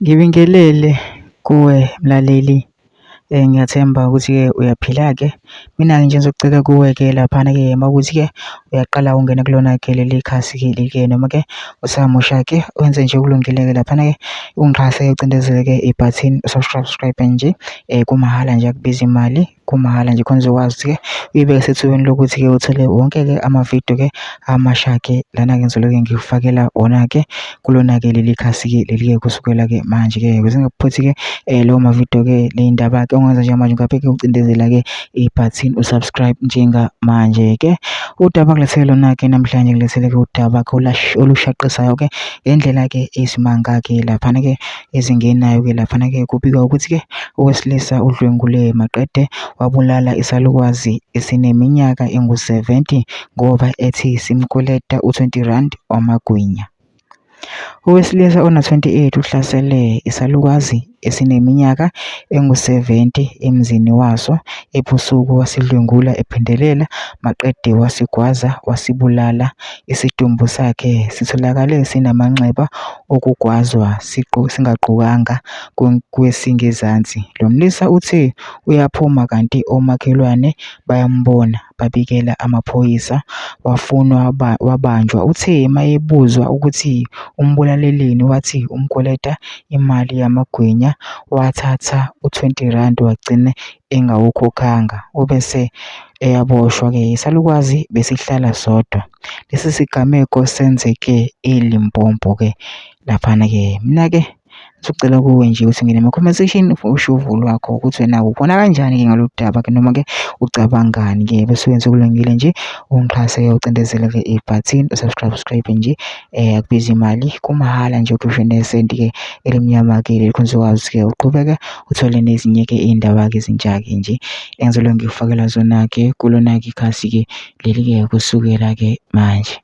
Ngibingelele kuwe mlaleli, ngiyathemba ukuthi-ke uyaphila-ke. Mina-ke nje engizocela kuwe-ke laphana-ke mawukuthi-ke uyaqala ungena kulona-ke leli khasi-ke leli-ke noma-ke usamusha-ke wenze nje okulungile-ke laphana-ke ungixhase ucindezele-ke ibhathini u-subscribe nje kumahhala nje akubizi imali. Kumahhala nje khona uzokwazi ukuthi-ke uyibeke sethubeni lokuthi-ke uthole wonke-ke amavidiyo-ke amasha-ke lana-ke ngizoloke ngikufakela wona-ke kulona-ke leli khasi-ke leli-ke kusukela-ke manje-ke ukuze ngingakuphuthi-ke lawo mavidiyo-ke ney'ndaba-ke ongenza njengamanje ungabheke ucindezela-ke ibhathini u-subscribe njengamanje-ke. Udaba ngilethele lona-ke namhlanje ngilethele-ke udaba-ke olushaqisayo-ke ngendlela-ke eyisimanga-ke laphana-ke ezingenayo-ke laphana-ke kubikwa ukuthi-ke owesilisa udlwengule maqede wabulala isalukwazi esineminyaka engu-70 ngoba ethi simkweleta u-R20 wamagwinya. Owesilisa ona-28 uhlasele isalukwazi esineminyaka engu-70 emzini waso ebusuku wasidlwengula ephindelela maqede wasigwaza wasibulala. Isidumbu sakhe sitholakale sinamanxeba okugwazwa singagqokanga kwesingezansi. Lo mlisa uthe uyaphuma kanti omakhelwane bayambona babikela amaphoyisa wafunwa wabanjwa. Uthe mayebuzwa ukuthi umbulaleleni wathi umkweleta imali yamagwinya wathatha u-R20 wagcina engawukhokhanga. Ubese eyaboshwa-ke. Isalukazi besihlala sodwa. Lesi sigameko senzeke eLimpopo-ke laphana-ke. Mina-ke ngizocela kuwe nje ukuthi ungene ema-comment section usho uvo lwakho ukuthi wena ubona kanjani-ke ngalolu daba-ke noma-ke ucabangani-ke bese wenza okulungile nje ungixhase-ke ucindezele-ke ibhathini u-subscribe subscribe nje akubizi imali kumahhala nje ukhishwe nesenti-ke elimnyama-ke leli khona uzokwazi-ke uqhubeke uthole nezinye-ke iy'ndaba-ke ezintsha-ke nje engizoloke ngikufakela zona-ke kulona-ke ikhasi-ke leli-ke kusukela-ke manje.